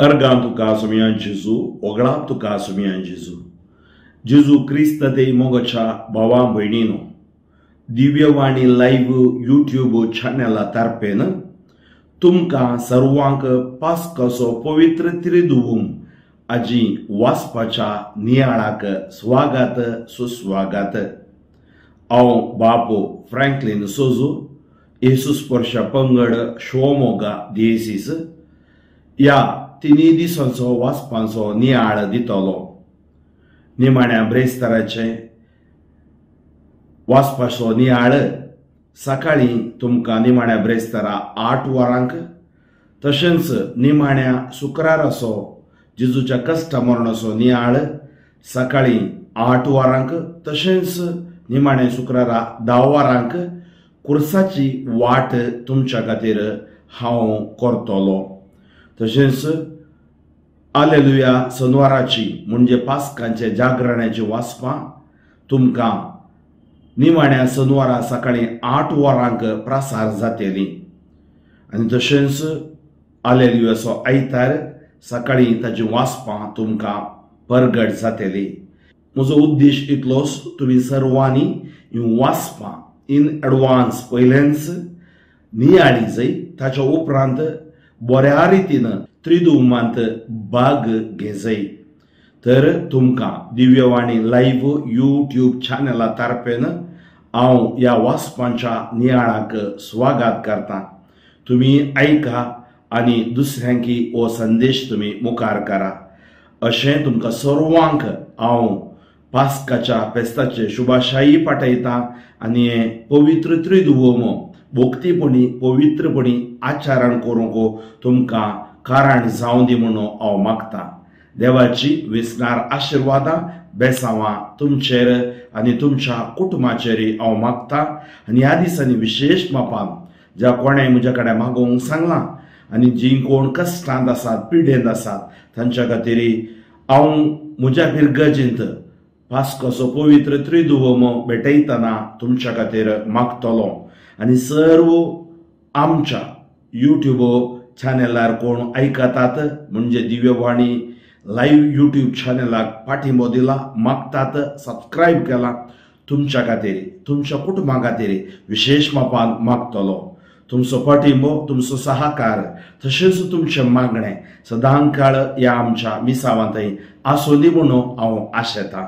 अर्गां तुका सुमयान जेजू, ओगळाप तुका सुमयान जेजू. जेजू क्रिस्त ते मोगाच्या भावा भयणीनो, दिव्यवाणी लायव्ह यूट्यूब चॅनला तर्फेन तुमकां सर्वांक पास्काचो पवित्र त्रिदुवूम आजी वाचपाच्या नियाळाक स्वागत सुस्वागत. हांव बापू फ्रँकलीन सोजू, येसू स्पर्श पंगड शिवमोगा दियेसीस ह्या तिन्ही दिसांचो वाचपांचो नियाळ दितलो. निमाण्या ब्रेस्ताराचे वाचपाचो नियाळ सकाळीं तुमकां निमाण्या ब्रेस्तारा 8 वरांक, तशेंच निमाण्या शुक्राराचो जेजूच्या कश्टा मरणाचो नियाळ सकाळीं 8 वरांक, तशेंच निमाण्या शुक्रारा 10 वरांक कुर्साची वाट तुमच्या खातीर हांव करतलो. तशेंच आलेलुया सनवाराची म्हणजे पास्कांचे जागरणाची वाचपां तुमकां निमाण्या सनवारा सकाळीं 8 वरांक प्रसार जातली. आनी तशेंच आलेलुयाचो आयतार सकाळीं ताची वाचपां तुमकां परगट जातली. म्हजो उद्देश इतलोच, तुमी सर्वांनी ही वाचपां इन एडवान्स पयलेंच नियाळी जाय, ताच्या उपरांत बऱ्या रितीन त्रिदुमांत भाग घेजय. तर तुमकां दिव्यवाणी लायव्ह यूट्यूब चॅनला तर्फेन हांव ह्या वाचपांच्या नियाळाक स्वागत करता. तुमी आयका आनी दुसऱ्यांकी हो संदेश तुमी मुखार करा. अशें तुमकां सर्वांक हांव पास्काच्या फेस्ताचे शुभाशाही पाठयता आनी पवित्र त्रिदुवम भक्तीपणी पवित्रपणी आचरण करूंक तुमकां कारण जावं दी म्हणून हांव मागता. देवाची विसनार आशिर्वादां बेसांवां तुमचेर आनी तुमच्या कुटुंबाचेर हांव मागता. आनी ह्या दिसांनी विशेश मापान ज्या कोणें म्हज्या कडेन मागोवंक सांगलां आनी जीं कोण कश्टांत आसात, पिडेंत आसात, तांच्या खातीर हांव म्हज्या फिरगजींत पास्काचो पवित्र त्रिदुवम भेटयतना तुमच्या खातीर मागतलो. आनी सर्व आमच्या यूट्यूब चॅनलार कोण आयकतात म्हणजे दिव्यवाणी लायव्ह यूट्यूब चॅनलाक पाठिंबो दिला, मागतात, सबस्क्रायब केला, तुमच्या खातीर तुमच्या कुटुंबा खातीर विशेश मापान मागतलो. तुमचो पाठिंबो, तुमचो सहकार, तशेंच तुमचें मागणें सदांकाळ ह्या आमच्या मिसावांतय आसूं दी म्हणून हांव आशेतां.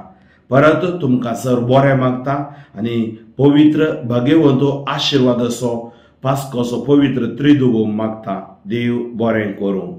परत तुमकां सर बरें मागता आनी पवित्र भाग्यवंत आशिर्वादाचो पास्काचो पवित्र त्रिदुवम मागता. देव बरें करूं.